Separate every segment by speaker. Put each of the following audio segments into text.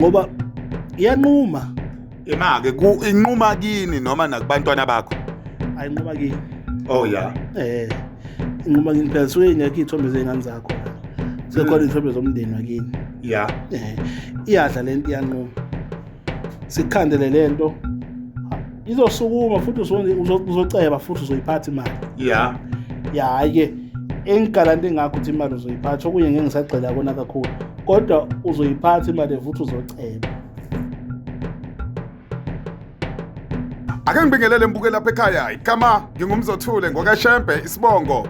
Speaker 1: Ngoba iyanquma.
Speaker 2: Ima-ke ku inquma kini noma nakubantwana bakho?
Speaker 1: Ayinquma kini.
Speaker 2: Oh yeah.
Speaker 1: Inquma kini phela suke ingekho iy'thombe zey'ngane zakho. Sekhona iy'thombe zomndeni wakini.
Speaker 2: Yeah.
Speaker 1: Iyadla lento iyanquma. Sikhandele lento. Izosukuma futhi uzoceba futhi uzoyiphatha imali.
Speaker 2: Yeah.
Speaker 1: Ya hhayi-ke engigalante ngakho ukuthi imali uzoyiphatha, okunye ngeke ngisagxila kona kakhulu. Kodwa uzoyiphatha imali futhi uzoceba.
Speaker 2: Ake ngibingelele mbuke lapha ekhaya. Igama ngingumzothule ngokaShembe isibongo.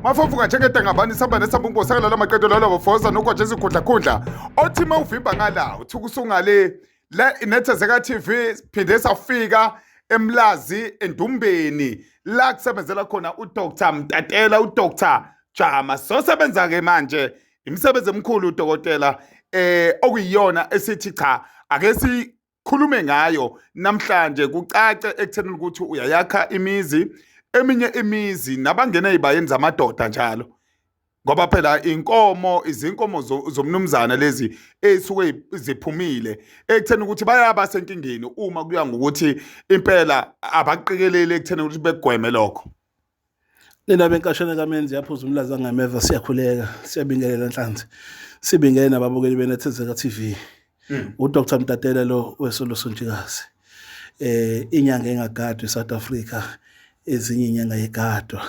Speaker 2: Mafofuka njengedangabani sihamba nesambungu sakala lamaqedo lalo bofoza nogwaje izikhundla khundla. Othi mawuvimba ngala uthuka usungale le inethezeka TV siphinde safika eMlazi eNdumbeni la kusebenzela khona uDr Mtatela uDr Jama. Sosebenza ke manje imisebenzi emikhulu udokotela okuyiyona esithi cha ake sikhulume ngayo namhlanje kucace ekutheni ukuthi uyayakha imizi eminye imizi nabangena ezibayeni zamadoda njalo ngoba phela inkomo izinkomo zomnumzana lezi ezisuke ziphumile ekutheni ukuthi bayaba senkingeni uma kuya ngokuthi impela abaqikeleli ekutheni ukuthi begweme lokho.
Speaker 1: Nina benkashana kaMenzi yaphuza umlazi angameva, siyakhuleka, siyabingelela Nhlanzi, sibingelele nababukeli beNethezeka TV. UDr Mtatela lo wesolo Sontshikazi, inyanga engagadwa eSouth Africa, ezinye inyanga yegadwa.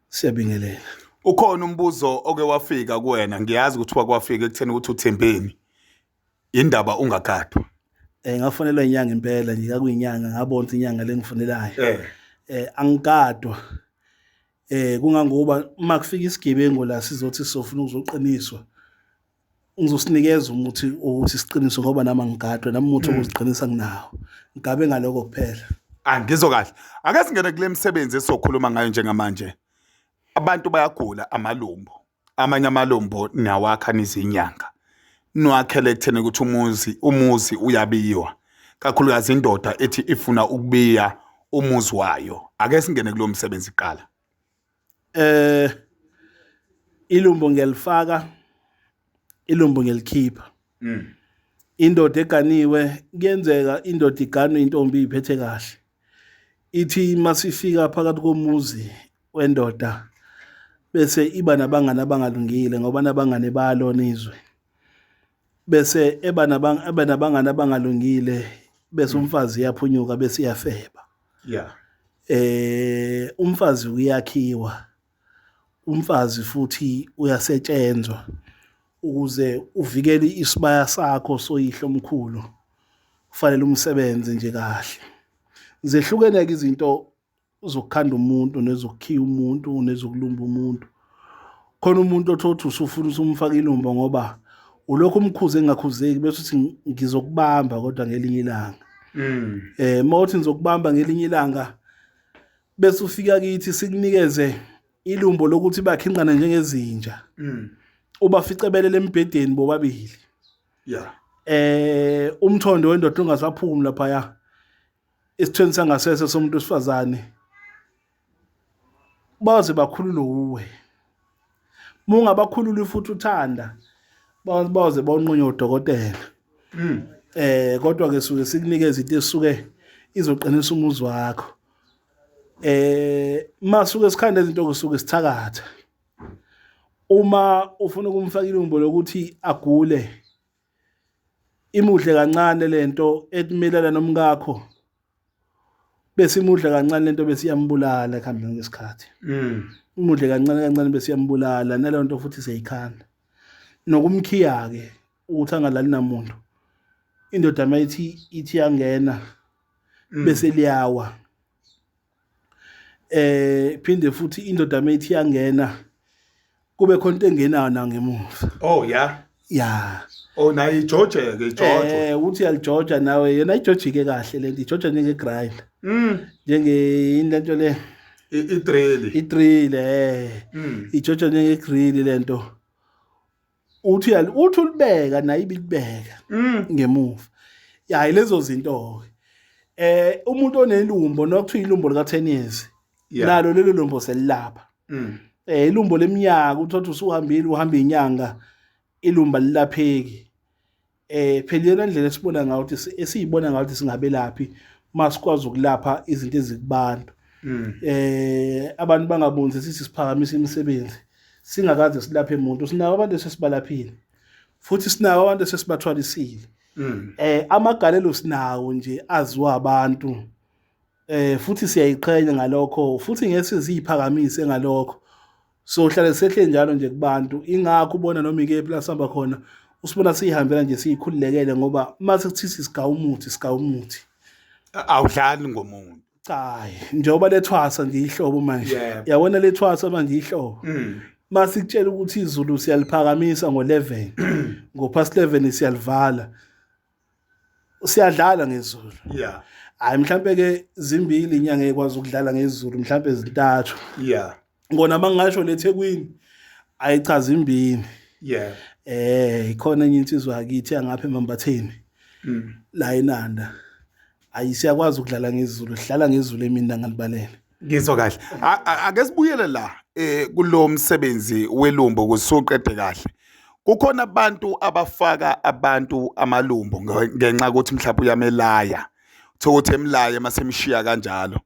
Speaker 1: Siyabingelela.
Speaker 2: Ukhona umbuzo oke wafika kuwena, ngiyazi ukuthi wakwafika ekutheni ukuthi uthembeni indaba ungagadwa.
Speaker 1: Ngafonelwa inyanga impela nje, kakuyinyanga ngabona ukuthi inyanga lengifonelayo. Angigadwa. Kungangoba uma kufika isigebengu la sizothi sofuna ukuzoqiniswa, ngizosinikeza umuthi ukuthi siqiniswe ngoba nami angigadwe, nami umuthi wokuziqinisa nginawo. Ngigabe ngaloko kuphela.
Speaker 2: Angizwa kahle. Ake singene kule misebenzi esizokhuluma ngayo njengamanje. Abantu bayagula amalumbo. Amanye amalumbo niyawakha nizinyanga. Niwakhele ekutheni ukuthi umuzi uyabiwa. Kakhulukazi indoda ethi ifuna ukubiya umuzi wayo. Ake singene kulo msebenzi kuqala.
Speaker 1: Ilumbo ngiyalifaka, ilumbo ngiyalikhipha. Indoda eganiwe kuyenzeka indoda iganwe intombi iphethe kahle. Ithi masifika phakathi komuzi wendoda bese iba nabangani abangalungile ngoba nabangane balona izwe. Bese eba nabangani abangalungile bese umfazi uyaphunyuka bese iyafeba.
Speaker 2: Yeah.
Speaker 1: Umfazi uyakhiwa. Umfazi futhi uyasetshenzwa ukuze uvikele isibaya sakho soyihlo omkhulu. Kufanele umsebenze nje kahle. Zehlukene ke izinto zokukhanda umuntu nezokukhiya umuntu nezokulumba umuntu. Khona umuntu othothi usufuna usumfaka ilumbo ngoba ulokhu umkhuze engakhuzeki bese uthi ngizokubamba kodwa ngelinye ilanga. Mawuthi ngizokubamba ngelinye ilanga bese ufika kithi sikunikeze ilumbo lokuthi bakhinqane njengezinja. Ubaficebelele embhedeni bobabili.
Speaker 2: Yeah.
Speaker 1: Umthondo wendoda ungasaphumi lapha isithweni sangasese somuntu wesifazane. Baze bakhulule uwe. Mungabakhululi futhi uthanda baze bonqunywe udokotela. Kodwa ke suke sikunikeza into esuke izoqinisa umuzi wakho. Masuke sikhanda izinto kusuke sithakatha. Uma ufuna ukumfaka ilumbo lokuthi agule, imudle kancane lento ekumelana nomkakho, bese imudle kancane lento bese iyambulala ekuhambeni kwesikhathi. Imudle kancane kancane bese iyambulala, naleyo nto futhi seyikhanda. Nokumkhiya ke ukuthi angalali namuntu. Indoda mayithi ithi yangena bese liyawa. Phinde futhi indoda mayithi yangena kube khona into engenayo na ngemuva.
Speaker 2: Oh yeah.
Speaker 1: Yeah.
Speaker 2: Oh nayo ijojeke ijojo.
Speaker 1: Uthi uyalijoja nawe, yena ijojike kahle lento, ijoja njenge grinder. Njenge into le
Speaker 2: I-drill.
Speaker 1: I-drill. Ijoja njenge grill lento. Uthi uthi ulibeka naye ibikubeka ngemuva. Ya lezo zinto ke. Umuntu onelumbo nokuthiwa ilumbo lika 10 years. Nalo lelo lumbo selilapha. Ilumbo leminyaka uthothi usuhambile uhamba inyanga ilumba lilapheki. Phela iyona ndlela esibona ngayo ukuthi esiyibona ngayo ukuthi singabelaphi masikwazi ukulapha izinto ezikubantu. Abantu bangaboni sithi siphakamisa imisebenzi singakaze silaphe umuntu. Sinawo abantu esesibalaphile futhi sinawo abantu esesibathwalisile. Amagalelo sinawo nje aziwa abantu. Futhi siyayiqhenya ngalokho futhi ngeke siziphakamise ngalokho. So hlale sehle njalo nje kubantu, ingakho ubona noma ikephi la sihamba khona usibona siyihambela nje siyikhululekele, ngoba mase kuthi sigaya umuthi, sigaya umuthi.
Speaker 2: Awudlali ngomuntu.
Speaker 1: Cha, njengoba lethwasa nje ihlobo manje. Yabona lethwasa manje ihlobo. Masikutshela ukuthi izulu siyaliphakamisa ngo-11, ngo-past 11 siyalivala. Siyadlala ngezulu. Hayi mhlambe ke zimbili inyanga ekwazi ukudlala ngezulu, mhlambe zintathu. Ngona mangasho leThekwini ayichaza imbini. Ikhona enye insizwa yakithi angapha eMambatheni. La eNanda. Ayi siyakwazi ukudlala ngezulu, sidlala ngezulu emini ngalibalele.
Speaker 2: Ngizwa kahle. Ake sibuyele la kulo msebenzi welumbo kusuqede kahle. Kukhona abantu abafaka abantu amalumbo ngenxa ukuthi mhlawumbe uyamelaya. Uthola ukuthi emlaye masemshiya kanjalo.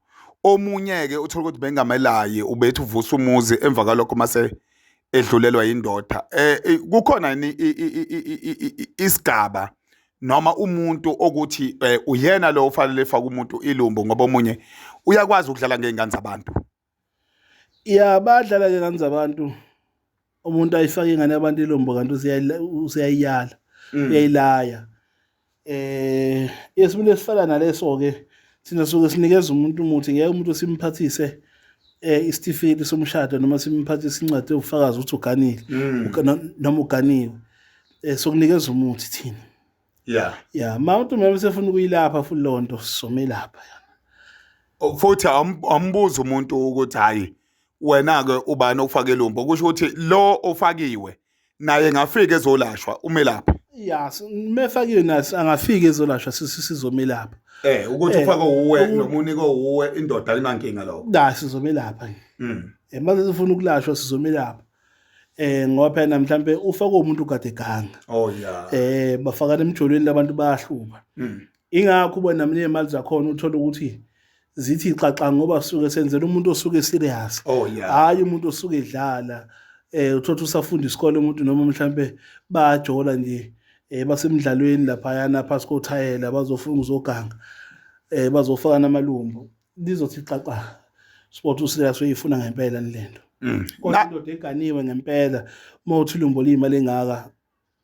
Speaker 2: Omunye ke uthola ukuthi bengamelayi ubethi uvusa umuzi emva kwalokho mase edlulelwa indoda. Kukhona yini isigaba noma umuntu okuthi uyena lo ofanele efake umuntu ilumbo, ngoba omunye uyakwazi ukudlala ngey'ngane zabantu?
Speaker 1: Ya, badlala ngey'ngane zabantu. Umuntu ayifake ingane yabantu ilumbo kanti useyayiyala, uyayilaya. Esimeni esifana naleso-ke thina suke sinikeza umuntu umuthi, ngeke umuntu simphathise isitifiketi somshado noma simphathise incwadi ewufakazi ukuthi uganile noma uganiwe. Sokunikeza umuthi thina. Ya, ma umuntu uma sefuna ukuyilapha futhi leyo nto sizomelapha
Speaker 2: yona. Futhi awumbuzi umuntu ukuthi hayi wena ke ubani ofake lumbo, kusho ukuthi lo ofakiwe naye ngafika ezolashwa umelaphi.
Speaker 1: Ya, mefakiwe naye angafika ezolashwa sizomelapha.
Speaker 2: Ukuthi ufake uwe noma unike uwe indoda ayinankinga lokho.
Speaker 1: Da, sizomelapha. Mase sifuna ukulashwa sizomelapha. Ngoba phela mhlambe ufake umuntu kade ganga.
Speaker 2: Oh yeah.
Speaker 1: Bafakana emjolweni labantu bayahluba. Ingakho ubona mina imali zakhona uthola ukuthi zithi xaxa ngoba suke senzela umuntu osuke serious.
Speaker 2: Oh yeah.
Speaker 1: Hayi umuntu osuke edlala. Uthola usafunda isikole umuntu noma mhlambe bajola nje basemidlalweni lapha yana phasi kothayela bazofuna uzoganga. Bazofaka namalumbo. Lizothi xaxa. Sport userious uyifuna ngempela lento. Kodwa indoda eganiwe ngempela uma uthi ilumbo liyimali engaka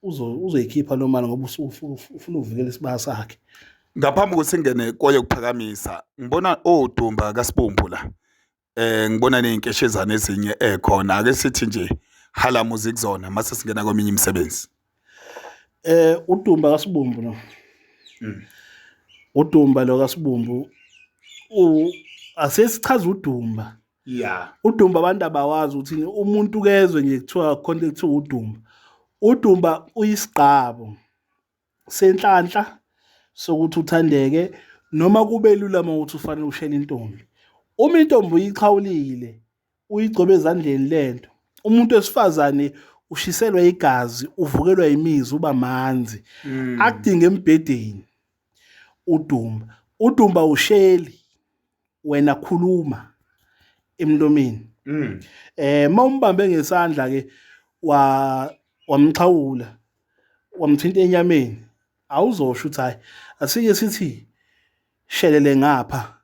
Speaker 1: uzoyikhipha lo mali ngoba ufuna ukuvikela isibaya sakhe.
Speaker 2: Ngaphambi kokuthi singene koye kuphakamisa, ngibona oDumba kaSibumbu la. Ngibona nezinkeshezana ezinye ekhona. Ake sithi nje hala music zona mase singena kweminye imisebenzi.
Speaker 1: uDumba kaSibumbu lo. uDumba lo kaSibumbu asesichaza uDumba. uDumba abantu abawazi ukuthi umuntu kezwe nje kuthiwa khona kuthiwa uDumba. uDumba uyisigqabo senhlanhla sokuthi uthandeke noma kube lula uma uthi ufanele ushele intombi. Uma intombi uyixhawulile uyigcobe ezandleni lento, umuntu wesifazane ushiselwa igazi, uvukelwa imizwa, uba manzi. Akudinge embhedeni uDumba. uDumba usheli wena khuluma emlomeni. Mawumbambe ngesandla ke wamxhawula wamthinta enyameni, awuzosho ukuthi hayi asike sithi shelele ngapha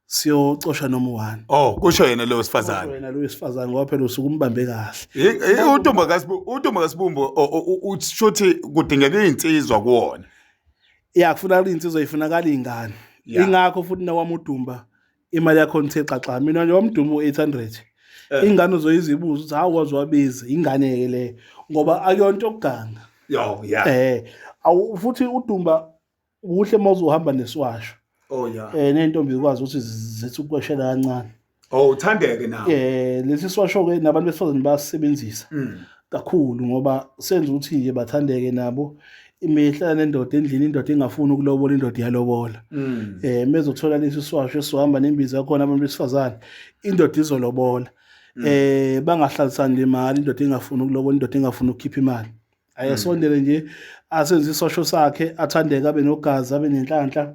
Speaker 1: siyocosha noma one.
Speaker 2: Oh, kusho yena lo wesifazane.
Speaker 1: Kusho yena lo wesifazane ngoba phela usuke umbambe kahle.
Speaker 2: uDumba kaSibumbu, uDumba kaSibumbu ushuthi kudingeka izinsizwa kuwona.
Speaker 1: Ya, kufunakala izinsizwa, ifunakala izingane. Ingakho futhi nawami uDumba imali yakho nithe xaxa. Mina nje wamduma u800. Ingane uzoyizibuza ukuthi hawu wazi wabiza ingane ke le ngoba akuyonto yokuganga.
Speaker 2: Yo, yeah.
Speaker 1: Awu futhi uDumba kuhle uma uzohamba nesiwasho.
Speaker 2: Oh yeah.
Speaker 1: Nentombi ikwazi ukuthi zithi ukweshela kancane.
Speaker 2: Oh, uthandeke nawe.
Speaker 1: Lesi siwasho ke nabantu besifazane bayasebenzisa. Kakhulu ngoba senza ukuthi nje bathandeke nabo. Imihla nendoda endlini, indoda ingafuni ukulobola, indoda iyalobola. Mezothola lesi siwasho esizohamba nembiza yakhona abantu besifazane, indoda izolobola. Bangahlalisani le mali, indoda ingafuni ukulobola, indoda ingafuni ukukhipha imali. Ayasondele nje Asenze isosho sakhe athandeke abe nogazi abe nenhlanhla.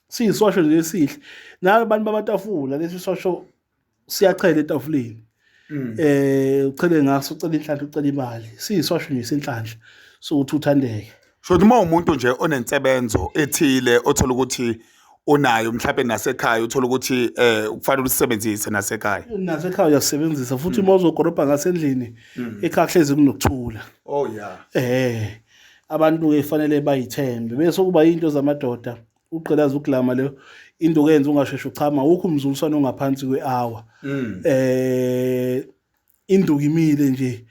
Speaker 1: Siyisosho nje esihle. Nabantu bamatafula lesi sosho siyachela etafuleni. Uchele ngaso ucela inhlanhla ucela imali. Siyisosho nje senhlanhla sokuthi uthandeke.
Speaker 2: Shothi uma umuntu nje onensebenzo ethile othola ukuthi unayo mhlawumbe nasekhaya uthola ukuthi kufanele usebenzise nasekhaya.
Speaker 1: Nasekhaya uyasebenzisa futhi uma uzokorobha ngasendlini ekhaya kuhlezi kunokuthula.
Speaker 2: Oh yeah.
Speaker 1: Abantu ke fanele bayithembe bese kuba into zamadoda ugqilaza uglama leyo into kenza ungasheshe uchama awukho umzuliswano ongaphansi kwe-hour. Induku imile nje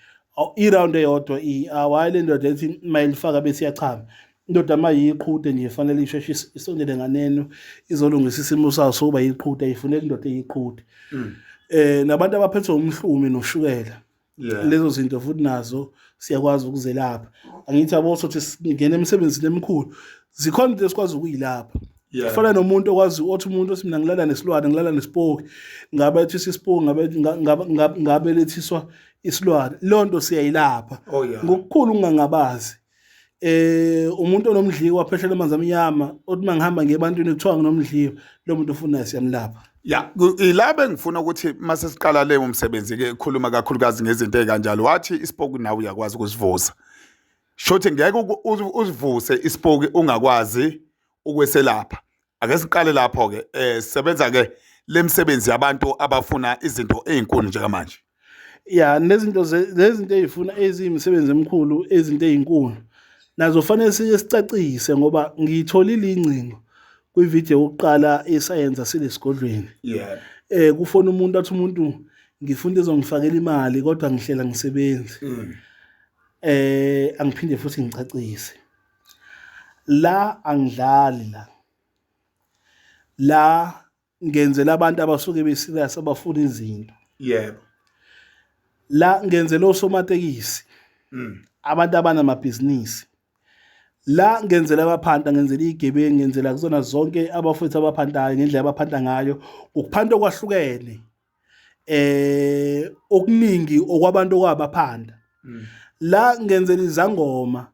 Speaker 1: i-round eyodwa i-hour, hayi le ndoda ethi mayilifaka bese iyachama. Indoda mayiqhude nje fanele isheshe isondele nganeno izolungisa isimo sayo sokuba yiqhude, ayifuneki indoda eyiqhude. Nabantu abaphethwe umhlume noshukela. Lezo zinto futhi nazo siyakwazi ukuzelapha. Angithi yabo sothi singena emsebenzini emikhulu, zikhona into esikwazi ukuyilapha. Kufana nomuntu okwazi othi umuntu othi mina ngilala nesilwane, ngilala nesipoki, ngabe ethiswa isipoki, ngabe lethiswa isilwane, leyo nto siyayilapha. Ngokukhulu ukungangabazi. Umuntu onomdliwa wapheshela amanzi amnyama othi mangihamba ngiye ebantwini kuthiwa nginomdliwa, lo muntu ufunayo siyamlapha.
Speaker 2: Ya, ila bengifuna ukuthi mase siqala le umsebenzi ke khuluma kakhulukazi ngezinto ezikanjalo, wathi isipoki nawe uyakwazi ukusivusa. Shothi ngeke usivuse isipoki ungakwazi ukweselapha. Ake siqale lapho ke, sebenza ke lemsebenzi yabantu abafuna izinto ezinkulu njengamanje.
Speaker 1: Ya, nezinto nezinto ezifuna eziyimisebenzi emikhulu, izinto ezinkulu nazo fanele sike sicacise, ngoba ngiyitholile ingcingo kwivideo yokuqala esayenza silesigodlweni. Kufona umuntu athi umuntu ngifuna ezongifakela imali kodwa ngihlela ngisebenzi. Angiphinde futhi ngicacise. La angidlali la. La ngenzela abantu abasuke be-serious abafuna izinto. La ngenzela osomatekisi. Abantu abanamabhizinisi. La ngenzela abaphanta, ngenzela igebengu, ngenzela kuzona zonke abafowethu abaphantayo ngendlela abaphanta ngayo, ukuphanta okwahlukene. Okuningi okwabantu okwabaphanda. La ngenzela izangoma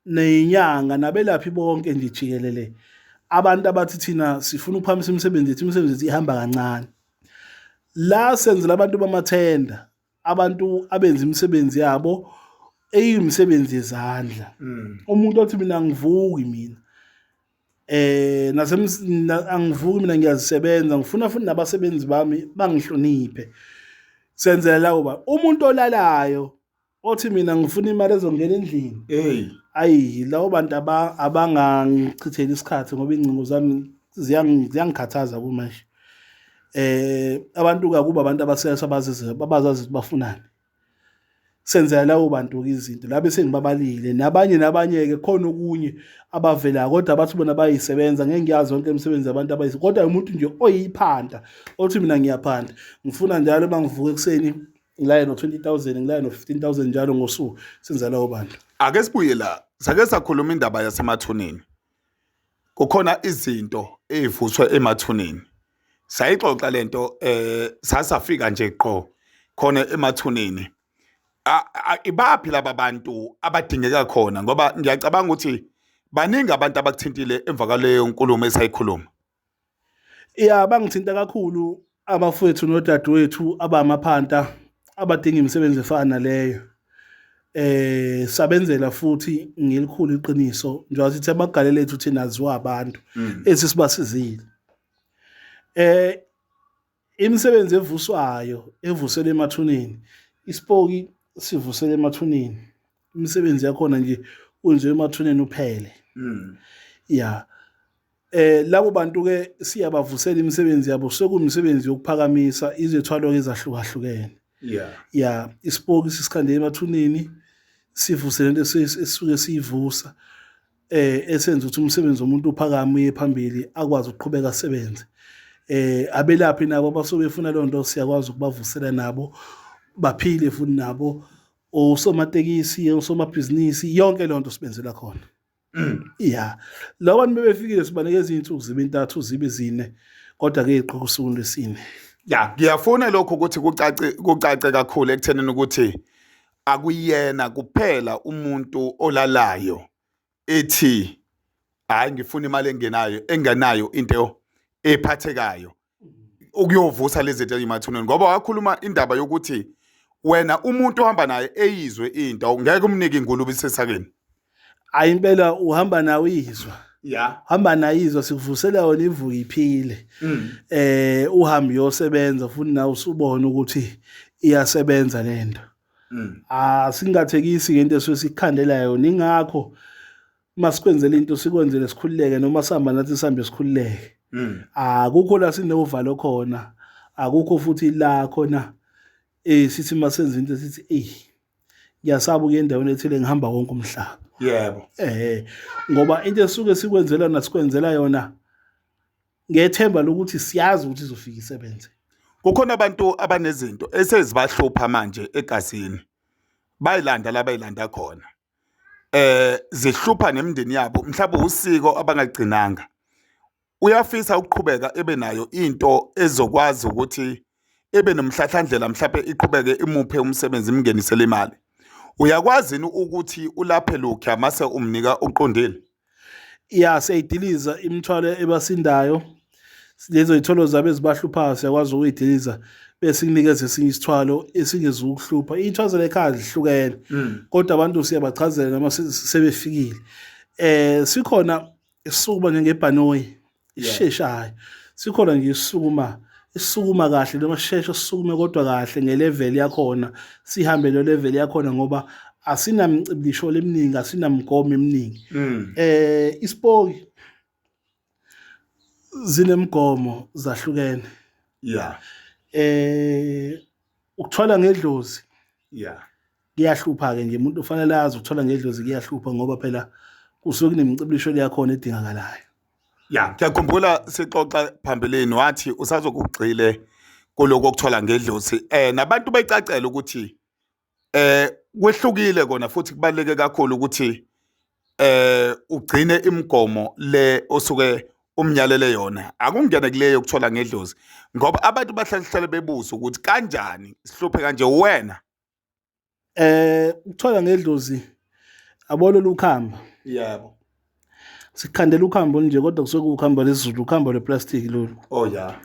Speaker 1: nezinyanga nabelaphi bonke nje jikelele. Abantu abathi thina sifuna ukuphamisa imisebenzi yethu, imisebenzi yethu ihamba kancane. La senzela abantu bamathenda, abantu abenza imisebenzi yabo eyimisebenzi yezandla. Umuntu othi mina angivuki mina, angivuki mina ngiyazisebenza, ngifuna futhi nabasebenzi bami bangihloniphe. Senzela labo ba umuntu olalayo othi mina ngifuna imali ezongena endlini.
Speaker 2: Hey.
Speaker 1: Ayi, labo bantu abangangichitheli isikhathi ngoba ingcingo zami ziyangikhathaza kumanje. Abantu kakuba abantu abasesa abazizi babazazi ukuthi bafunani. Senzela labo bantu izinto labe sengibabalile nabanye nabanye ke khona okunye abavela kodwa bathi bona bayisebenza, ngeke ngiyazi yonke imisebenzi yabantu abayise, kodwa umuntu nje oyiphanda othi mina ngiyaphanda ngifuna njalo mangivuka ekuseni ngilaye no 20,000 ngilaye no 15,000 njalo ngosuku, senza labo bantu.
Speaker 2: Ake sibuye la, sake sakhuluma indaba yasemathuneni. Kukhona izinto ezivuswe emathuneni. Sayixoxa lento sasafika nje qho khona emathuneni. Ibaphi laba bantu abadingeka khona, ngoba ngiyacabanga ukuthi baningi abantu abakuthintile emva kwaleyo nkulumo esayikhuluma.
Speaker 1: Ya, bangithinta kakhulu abafowethu nodadewethu abamaphanta abadinga imisebenzi efana naleyo. Sabenzela futhi ngelikhulu iqiniso njengoba sithi amagalelo ethu thina aziwa abantu esisibasizile. Imisebenzi evuswayo evuselwe emathuneni, isipoki sivuselwe emathuneni, imisebenzi yakhona nje wenziwe emathuneni uphele. Ya, labo bantu ke siyabavusela imisebenzi yabo, sekuyimisebenzi yokuphakamisa izethwalo ezahlukahlukene. Ya, isipoki sisikhande emathuneni sivuse lento esisuke siyivusa, esenza ukuthi umsebenzi womuntu uphakame uye phambili akwazi ukuqhubeka asebenze. Abelaphi nabo abasuke befuna leyo nto siyakwazi ukubavusela nabo baphile futhi nabo, osomatekisi, osomabhizinisi, yonke leyo nto sibenzela khona. Ya, labo bantu bebefikile sibanikeza iy'nsuku zibe ntathu zibe zine, kodwa ke iqhuka usuku lwesine.
Speaker 2: Ya, ngiyafuna lokho ukuthi kucace kakhulu ekuthenini ukuthi akuyena kuphela umuntu olalayo. ethi hayi ngifuna imali engenayo engenayo into ephathekayo ukuyovusa lezi zinto ezimathuneni ngoba wakhuluma indaba yokuthi wena umuntu ohamba naye eyizwe into ngeke umnike ingulube isesakeni.
Speaker 1: Hayi impela uhamba nawe izwa.
Speaker 2: Yeah.
Speaker 1: Hamba nayo izwa sikuvusela yona ivuke iphile. Uhambe uyosebenza futhi nawe usubona ukuthi iyasebenza lento. Asingathekisi ngento esuke sikukhandela yona ingakho uma sikwenzela into sikwenzele sikhululeke noma sihamba nathi sihambe sikhululeke. Akukho la sinovalo khona, akukho futhi la khona sithi uma senza into sithi eyi ngiyasaba ukuya endaweni ethile ngihamba wonke umhlaba.
Speaker 2: Yebo.
Speaker 1: Ngoba into esuke sikwenzela yona sikwenzela yona ngethemba lokuthi siyazi ukuthi izofika isebenze.
Speaker 2: Kukhona abantu abanezinto esezibahlupha manje egazini. Bayilanda la bayilanda khona. Zihlupha nemindeni yabo mhlawumbe usiko abangagcinanga. Uyafisa ukuqhubeka ebe nayo into ezokwazi ukuthi ebe nomhlahlandlela mhlawumbe iqhubeke imuphe umsebenzi imngenisele imali. Uyakwazi yini ukuthi ulaphe lokhuya mase umnika uqondile?
Speaker 1: Ya, siyayidiliza imithwalo ebasindayo lezo yitholo zabo ezibahluphayo siyakwazi ukuyidiliza bese kunikeza esinye isithwalo esingezukuhlupha. Iy'thwalo ekhaya zihlukene kodwa abantu siyabachazela noma sebefikile. Sikhona isukuma njengebhanoyi isheshayo, sikhona nje isukuma isukuma kahle noma sisheshe sisukume kodwa kahle nge-level yakhona, sihambe lo level yakhona ngoba asinamcibilisho eminingi, asinamgomo eminingi. Isipoki zinemigomo zahlukene. Ukuthwala ngedlozi kuyahlupha-ke nje, umuntu ufanele azi ukuthola ngedlozi kuyahlupha ngoba phela kusuke kunemicibilisho yakhona edingakalayo.
Speaker 2: Ya, ngiyakhumbula sixoxa phambilini wathi usazokugxile kuloko okuthola ngedlozi. Nabantu bayicacela ukuthi kwehlukile kona futhi kubaluleke kakhulu ukuthi ugcine imigomo le osuke umnyalele yona. Akungene kuleyo yokuthola ngedlozi ngoba abantu bahlale hlale bebuza ukuthi kanjani sihluphe kanje wena.
Speaker 1: Ukuthola ngedlozi abolo lukhamba.
Speaker 2: Yebo.
Speaker 1: Sikhandela ukhambo nje kodwa kusuke kuwukhambo lesiZulu, ukhambo lweplastic lolu.
Speaker 2: Oh yeah.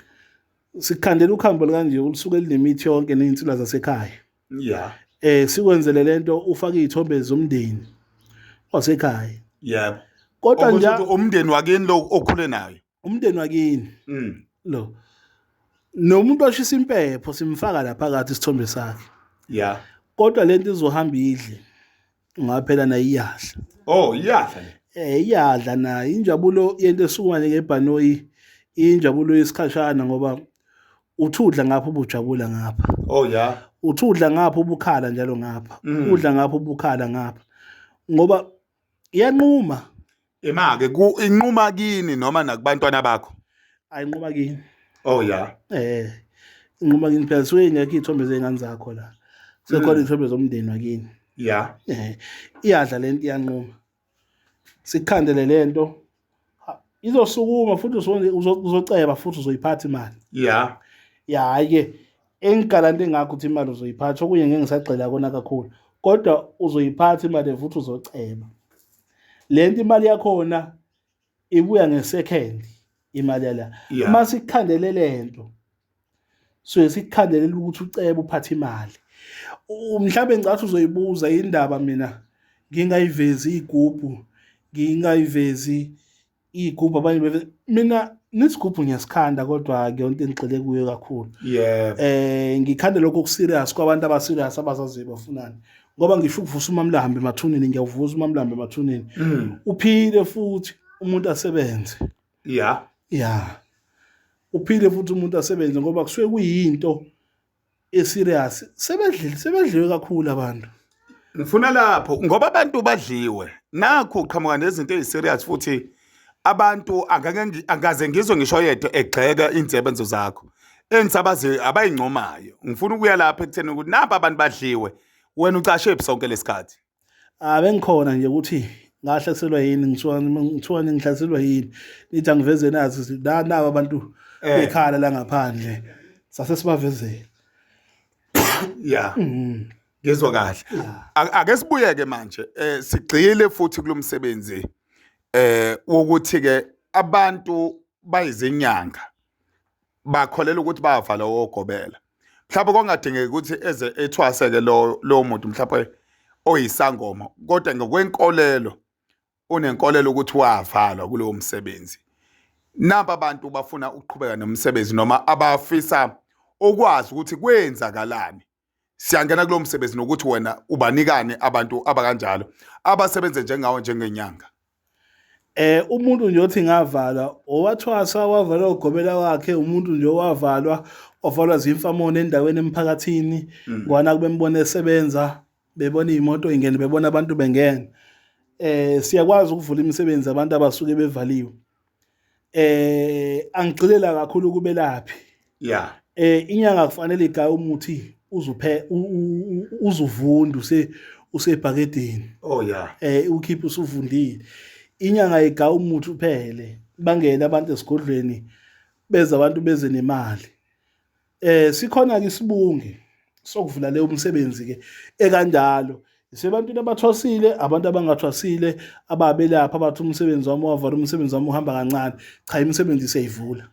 Speaker 1: Sikhandela ukhambo kanje olusuke linemithi yonke nezinsila zasekhaya.
Speaker 2: Yeah.
Speaker 1: Sikwenzele lento ufake izithombe zomndeni wasekhaya.
Speaker 2: Yebo.
Speaker 1: Kodwa nje
Speaker 2: umndeni wakini lo okhule nayo.
Speaker 1: Umndeni wakini. Lo. Nomuntu oshisa impepho simfaka la phakathi isithombe sakhe.
Speaker 2: Yeah.
Speaker 1: Kodwa lento izohamba idle. Ngaphela nayo iyadla.
Speaker 2: Oh, iyadla le.
Speaker 1: Iyadla nayo. Injabulo yento esukuma njengebhanoyi, injabulo yesikhashana ngoba uthudla ngapha ubujabula ngapha.
Speaker 2: Oh yeah.
Speaker 1: Uthudla ngapha ubukhala njalo ngapha. Udla ngapha ubukhala ngapha. Ngoba iyanquma.
Speaker 2: Imake ku inquma kini noma nakubantwana bakho?
Speaker 1: Ayinquma kini.
Speaker 2: Oh yeah.
Speaker 1: Inquma kini phela suke ingekho iy'thombe zey'ngane zakho la. Sekhona iy'thombe zomndeni wakini.
Speaker 2: Yeah.
Speaker 1: Iyadla lento iyanquma. Sikhandele lento. Izosukuma futhi uzoceba futhi uzoyiphatha imali.
Speaker 2: Yeah.
Speaker 1: Ya, hhayi-ke engigalante ngakho ukuthi imali uzoyiphatha, okunye ngeke ngisagxila kona kakhulu. Kodwa uzoyiphatha imali futhi uzoceba. Lento imali yakhona ibuya nge-second imali yala. Uma sikukhandele lento suke sikukhandelela ukuthi ucebe uphathe imali. Mhlawumbe ngicathi uzoyibuza indaba mina ngingayivezi igubhu, ngingayivezi igubhu abanye beve mina nesigubhu ngiyasikhanda kodwa akuyona into engigxile kuyo kakhulu.
Speaker 2: Yebo.
Speaker 1: Ngikhanda lokho okuserious kwabantu abaserious abazaziyo bafunani. Ngoba ngisho ukuvusa umamlambo emathuneni, ngiyawuvusa umamlambo emathuneni. Uphile futhi umuntu asebenze.
Speaker 2: Yeah.
Speaker 1: Yeah. Uphile futhi umuntu asebenze ngoba kusuke kuyinto eserious. Sebedlile, sebedliwe kakhulu abantu.
Speaker 2: Ngifuna lapho ngoba abantu badliwe. Nakho uqhamuka nezinto eziserious futhi abantu angeke angaze ngizwe ngisho yedwa egxeka insebenzo zakho. Engisabazi abayincomayo. Ngifuna ukuya lapha ekutheni ukuthi napa abantu badliwe. Wena ucashe phi sonke lesikhathi?
Speaker 1: Bengikhona nje ukuthi ngahlaselwa yini, ngithiwa ngihlaselwa yini. Nithi angiveze nazi naba abantu bekhala la ngaphandle. Sase sibavezele.
Speaker 2: Yeah. Ngizwa kahle. Ake sibuyeke manje sigxile futhi kulomsebenzi wokuthi ke abantu bayizinyanga bakholela ukuthi bayavala wogobela. Mhlawumbe kongadingeki ukuthi eze ethwaseke lo lo muntu mhlawumbe oyisangoma kodwa ngokwenkolelo unenkolelo ukuthi wavalwa kulowo msebenzi. Naba abantu bafuna ukuqhubeka nomsebenzi noma abafisa ukwazi ukuthi kwenzakalani. Siyangena kulowo msebenzi nokuthi wena ubanikani abantu abakanjalo abasebenze njengawe njengenyanga.
Speaker 1: Umuntu nje othi ngavalwa owathwasa wavalwa ugobela wakhe, umuntu nje owavalwa wavalwa zimfamona endaweni emphakathini, ngwana kubembona esebenza, bebona iy'moto ingene, bebona abantu bengena. Siyakwazi ukuvula imisebenzi abantu abasuke bevaliwe. Angigxilela kakhulu kubelaphi. Inyanga kufanele igaye umuthi uzuphe uzuvunda usebhakedeni.
Speaker 2: Oh yeah.
Speaker 1: Ukhiphe usuvundile. Inyanga igaya umuthi uphele, bangene abantu esigodlweni, beze abantu beze nemali. Sikhona ke isibunge sokuvula leyo umsebenzi ke ekanjalo. Isebantwini abathwasile, abantu abangathwasile, ababelapha abathi umsebenzi wami wavala, umsebenzi wami uhamba kancane. Cha, imisebenzi siyayivula.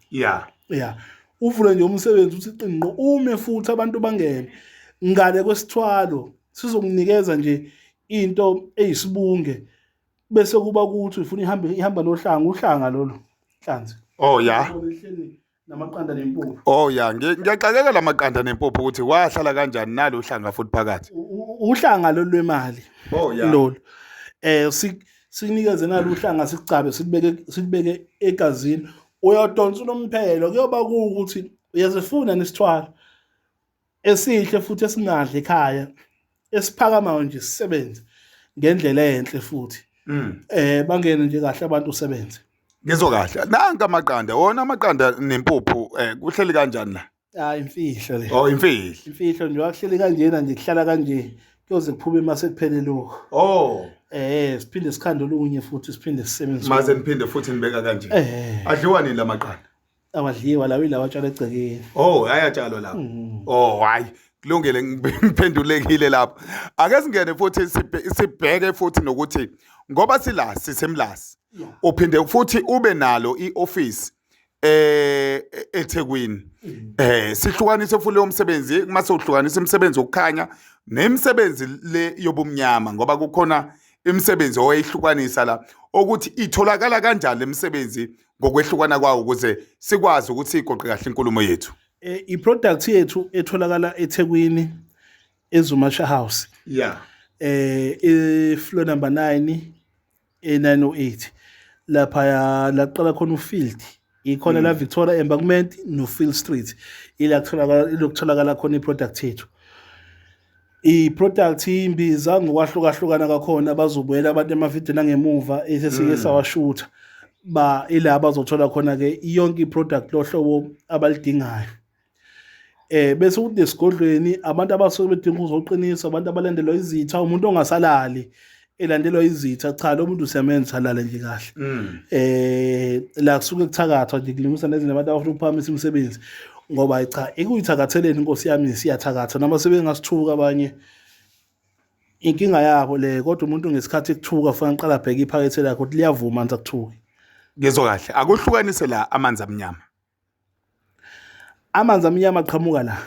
Speaker 1: Uvule nje umsebenzi uthi qinqo, ume futhi abantu bangene. Ngale kwesithwalo sizokunikeza nje into eyisibunge, bese kuba ukuthi ufuna ihambe ihamba nohlanga, uhlanga lolo hlanzi.
Speaker 2: Oh yeah.
Speaker 1: Namaqanda nempuphu.
Speaker 2: Oh yeah, ngiyaxakeka lamaqanda nempuphu ukuthi wahlala kanjani nalo uhlanga futhi phakathi.
Speaker 1: Uhlanga lolu lwemali.
Speaker 2: Oh yeah.
Speaker 1: Lolu. Sinikeze nalo uhlanga, sikucabe, sikubeke egazini. Uyodonsa unomphelo, kuyoba ukuthi uyazifuna nesithwalo esihle futhi esingadli ekhaya, esiphakamayo nje, sisebenze ngendlela enhle futhi. Bangene nje kahle abantu usebenze.
Speaker 2: Ngizwa kahle. Nanka amaqanda, wona amaqanda nempuphu kuhleli kanjani la?
Speaker 1: Hayi, imfihlo le.
Speaker 2: Oh, imfihlo.
Speaker 1: Imfihlo nje, wakuhleli kanjena nje, kuhlala kanje, kuyoze kuphume mase kuphele lokho.
Speaker 2: Oh.
Speaker 1: Siphinde sikhande olunye futhi, siphinde sisebenzise.
Speaker 2: Mase niphinde futhi nibeka kanje. Adliwa nini lamaqanda?
Speaker 1: Awadliwa lawo, ilawa atshalwa egcekeni.
Speaker 2: Oh, ayatshalwa lawo. Oh, hayi. Kulungile, ngiphendulekile lapho. Ake singene futhi sibheke futhi nokuthi ngoba sila sisemlazi. Uphinde futhi ube nalo ioffice eThekwini. Sihlukanise futhi lo msebenzi, mase uhlukanisa imisebenzi yokukhanya nemisebenzi le yobumnyama, ngoba kukhona imisebenzi oyihlukanisa la ukuthi itholakala kanjani lemisebenzi ngokwehlukana kwawo, ukuze sikwazi ukuthi sigoqe kahle inkulumo yethu.
Speaker 1: I-product yethu etholakala eThekwini eZumasha House. E-floor number 9 e908, lapha laqala khona uField, ikhona la Victoria Embankment no Field Street, ila kutholakala, ilokutholakala khona iproduct yethu. I-product imbiza ngokwahlukahlukana kakhona, bazobuyela abantu emavidweni angemuva esesike sawashutha, ba ila bazothola khona ke yonke i-product lohlobo abalidingayo. Bese kuthi esigodlweni abantu abasuke bedinga ukuzoqinisa, abantu abalandelwa izitha, umuntu ongasalali elandelwa izitha, cha lo muntu siyamenza alale nje kahle. La kusuke kuthakathwa nje, kulungisa nezinto abantu abafuna ukuphakamisa imisebenzi, ngoba cha ekuyithakatheleni inkosi yami siyathakatha, noma sebengasithuka abanye, inkinga yabo le, kodwa umuntu ngesikhathi ekuthuka kufanele aqale abheke iphakethe lakhe ukuthi liyavuma anti akuthuki.
Speaker 2: Ngizwa kahle. Akuhlukanise la amanzi amnyama.
Speaker 1: Amanzi amnyama aqhamuka la.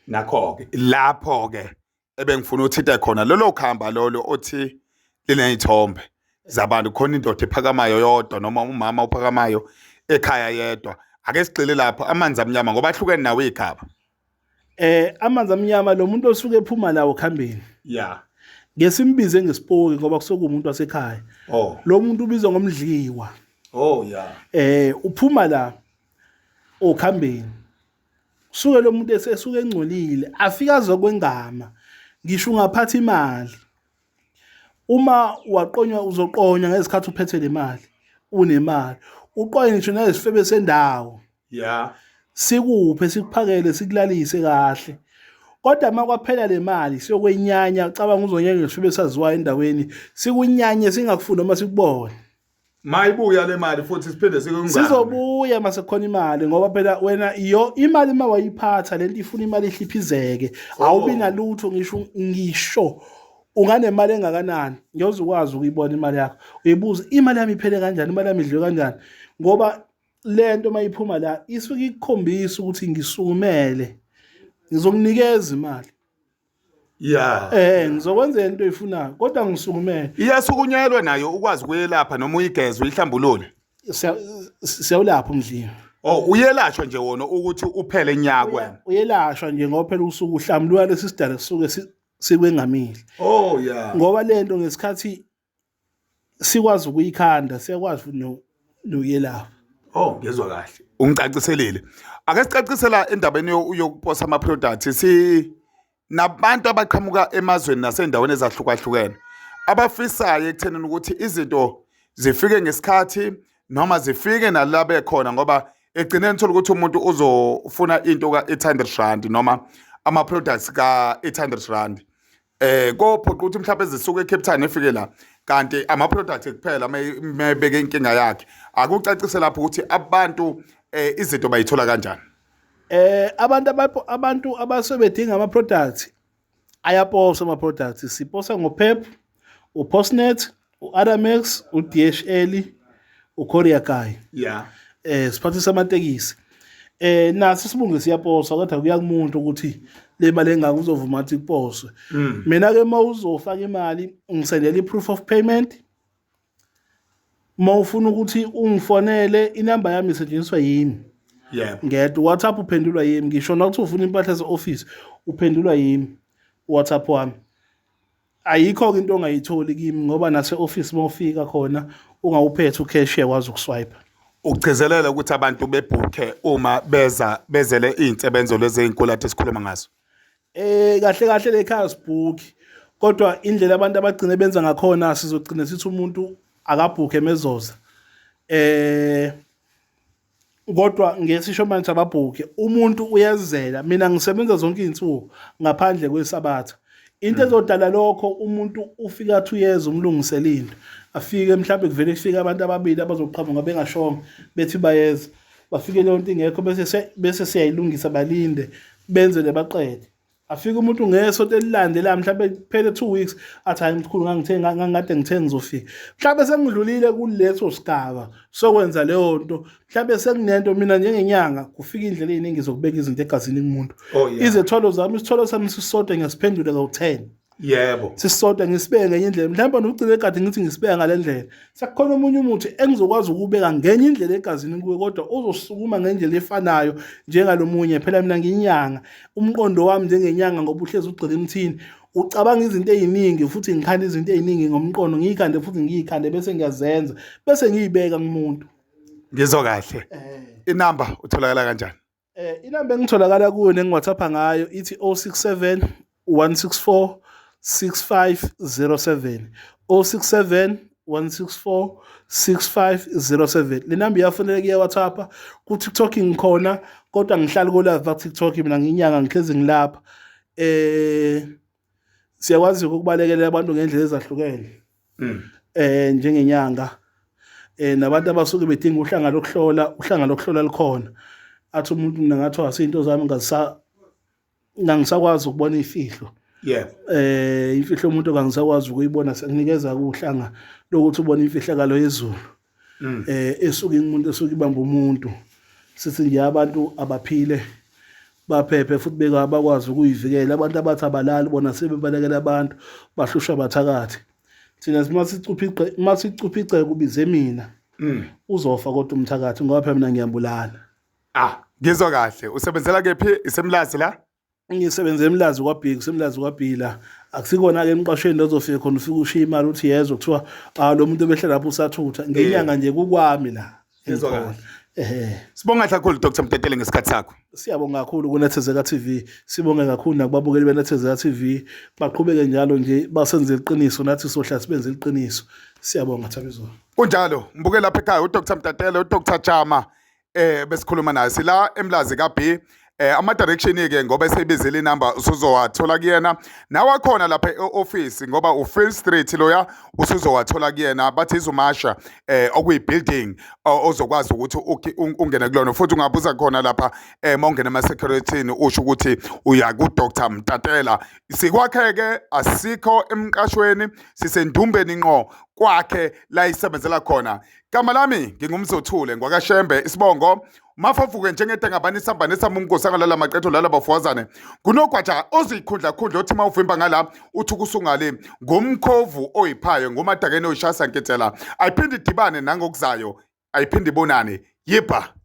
Speaker 2: Nakho-ke lapho-ke ebengifuna uthinte khona lolo khamba lolo othi liney'thombe zabantu, khona indoda ephakamayo yodwa noma umama ophakamayo ekhaya yedwa. Ake sigxile lapho amanzi amnyama, ngoba ahlukene nawo igaba.
Speaker 1: Amanzi amnyama lo muntu osuke ephuma lawo khambeni. Ngesimbize ngesipoki ngoba kusuke umuntu wasekhaya. Lo muntu ubizwa ngomdliwa.
Speaker 2: Oh yeah.
Speaker 1: Uphuma la okhambeni. Suke lo muntu esuke engcolile, afika azokwengama. Ngisho ungaphatha imali. Uma waqonywa uzoqonywa ngezikhathi uphethe le mali, unemali. Uqonye ngisho nezifebe sendawo. Sikuphe, sikuphakele, sikulalise kahle. Kodwa uma kwaphela le mali siyokwenyanya, ucabanga uzonyanya ngesifebe saziwayo endaweni, sikunyanye singakufuni noma sikubone.
Speaker 2: Mayibuya le mali futhi siphinde sikungane.
Speaker 1: Sizobuya mase kukhona imali ngoba phela wena iyo imali uma wayiphatha lento ifuna imali ihliphizeke.
Speaker 2: Oh.
Speaker 1: Awubi nalutho ngisho ngisho unganemali engakanani ngiyoze ukwazi ukuyibona imali yakho uyibuze imali yami iphele kanjani imali yami idliwe kanjani ngoba lento mayiphuma la isuke ikukhombisa ukuthi ngisukumele ngizokunikeza imali.
Speaker 2: Yeah.
Speaker 1: Ngizokwenzela into oyifunayo kodwa ngisukumele.
Speaker 2: Iyasukunyelwa nayo ukwazi ukuyelapha noma uyigeze uyihlambulule.
Speaker 1: Siyawulapha umdliwa.
Speaker 2: Oh uyelashwa nje wona ukuthi uphele nya kwena.
Speaker 1: Uyelashwa nje ngoba phela usuke uhlambuluka lesi sidalo sisuke sikwengamile.
Speaker 2: Oh yeah.
Speaker 1: Ngoba lento ngesikhathi sikwazi ukuyikhanda siyakwazi futhi nokuyelapha.
Speaker 2: Oh ngezwa kahle. Ungicaciselile. Ake sicacisela endabeni yokuposa ama products si nabantu abaqhamuka emazweni nasendaweni ezahlukahlukene abafisayo ekuthenini ukuthi izinto zifike ngesikhathi noma zifike nalabe khona ngoba egcineni thola ukuthi umuntu uzofuna into ka-800 rand noma ama-products ka-800 rand kophoqa ukuthi mhlawumbe zisuke eCape Town efike la kanti ama-product kuphela mebeke inkinga yakhe akucacise lapho ukuthi abantu izinto bayithola kanjani.
Speaker 1: Abantu abantu abasebedinga ama products ayaposa ama products siposa ngoPep, uPostnet, uAramax, uDHL, uCourier Guy. Siphathisa amatekisi. Naso isibungu siyaposa kodwa kuya kumuntu ukuthi le mali engaka uzovuma ukuthi kuposwe. Mina ke mawuzofaka imali ungisendela i-proof of payment. Uma ufuna ukuthi ungifonele inamba yami isetshenziswa yimi. Ngedwa WhatsApp uphendulwa yimi ngisho nakuthi ufuna impahla ze-office uphendulwa yimi WhatsApp wami. Ayikho-ke into ongayitholi kimi ngoba nase-office uma ufika khona ungawuphethe ucash uyakwazi ukuswipe.
Speaker 2: Ukugcizelela ukuthi abantu bebhukhe uma beza bezele iy'nsebenzo lezi ey'nkulu ade sikhuluma ngazo.
Speaker 1: Kahle kahle le khaya sibhukhi kodwa indlela abantu abagcine benza ngakhona sizogcina sithi umuntu akabhukhe mezoza. Kodwa ngesisho manje ababhukhe umuntu uyazela mina ngisebenza zonke izinsuku ngaphandle kwesabatha. Into ezodala lokho umuntu ufika 2 years umlungisela into afike mhlawumbe kuvele kufike abantu ababili abazoqhamuka bengashongo bethi bayeza bafike leyo nto ingekho bese siyayilungisa balinde benze lebaqede. Afike umuntu ngesonto elilandelayo mhlawumbe kuphele 2 weeks athi hayi mkhulu ngangithe ngangikade ngithe ngizofika mhlawumbe sengidlulile kuleso sigaba sokwenza leyo nto mhlawumbe senginento mina njengenyanga kufika indlela eziningi zokubeka izinto egazini kumuntu. Izethwalo zami isithwalo sami sisodwa ngiyasiphendula kawu-10.
Speaker 2: Yebo.
Speaker 1: Sisodwa ngisibeke ngenye indlela mhlawumbe nokugcina egadi ngithi ngisibeka ngale ndlela sekukhona omunye umuthi engizokwazi ukubeka ngenye indlela egazini kuwe kodwa uzosukuma ngendlela efanayo njengalomunye phela mina ngiyinyanga umqondo wami njengenyanga ngoba uhlezi ugxile emthini ucabanga izinto eziningi futhi ngikhanda izinto eziningi ngomqondo ngiyikhande futhi ngiyikhande bese ngiyazenza bese ngiyibeka kumuntu.
Speaker 2: Ngizwa kahle. Inamba utholakala kanjani?
Speaker 1: Inamba engitholakala kuyo nengiWhatsApp ngayo ithi 067 164 6507 067 164 6507. Le namba iyafoneleka kuya WhatsApp ku TikTok ngikhona kodwa ngihlali ko live ba TikTok mina nginyanga ngihlezi ngilapha. Siyakwazi ukubalekelela abantu ngendlela ezahlukene. Njengenyanga nabantu abasuke bedinga uhlanga lokuhlola uhlanga lokuhlola likhona athi umuntu mina ngathi asinto zami ngangisakwazi ukubona ifihlo. Imfihlo umuntu kangisakwazi ukuyibona sekunikeza uhlanga lokuthi ubone imfihlakalo yezulu. Esuke umuntu esuke ibamba umuntu sithi nje abantu abaphile baphephe futhi bakwazi ukuyivikela abantu abathi abalali bona sebebalekela abantu bahlushwa bathakathi. Thina masicupha igceke ubize mina. Uzofa kodwa umthakathi ngoba phela mina ngiyambulala.
Speaker 2: Ngizwa kahle. Usebenzela kephi? Isemlazi la?
Speaker 1: Ngisebenza eMlazi kwaBhiki, kuseMlazi kwaBhila. Akusikona ke emqashweni lozofika khona ufike ushiye imali uthi yezwa kuthiwa lo muntu obehlala lapho usathutha. Ngenyanga nje kukwami la.
Speaker 2: Ngizwa kahle. Sibonga kakhulu Dr Mtetele ngesikhathi sakho.
Speaker 1: Siyabonga kakhulu kuNethezeka TV. Sibonge kakhulu nakubabukeli beNethezeka TV. Baqhubeke njalo nje basenze iqiniso nathi sohla sibenze iqiniso. Siyabonga Thabizolo.
Speaker 2: Kunjalo, mbuke lapha ekhaya uDr Mtetele, uDr Jama besikhuluma naye sila eMlazi kaB. Ama direction ke ngoba esebizile inamba usuzowathola kuyena. Nawakhona lapha e-office ngoba uField Street loya usuzowathola kuyena, bathi izumasha okuyi building ozokwazi ukuthi ungene kulona, futhi ungabuza khona lapha mawungena ema security usho ukuthi uya ku Dr Mtatela. Sikwakhe ke, asikho emqashweni, sisendumbeni ngqo kwakhe la isebenzela khona. Gama lami nginguMzothule ngwakaShembe, isibongo Mafavuke njengedengabani isambane samumnkosi angalala maqetho lala bafowazane kunogwaja ozikhundlakhundla othi uma uvimba ngala uthi kusungale ngumkhovu oyiphayo ngumadakeni oyishasa nketsela ayiphinde idibane nangokuzayo ayiphinde ibonane yibha.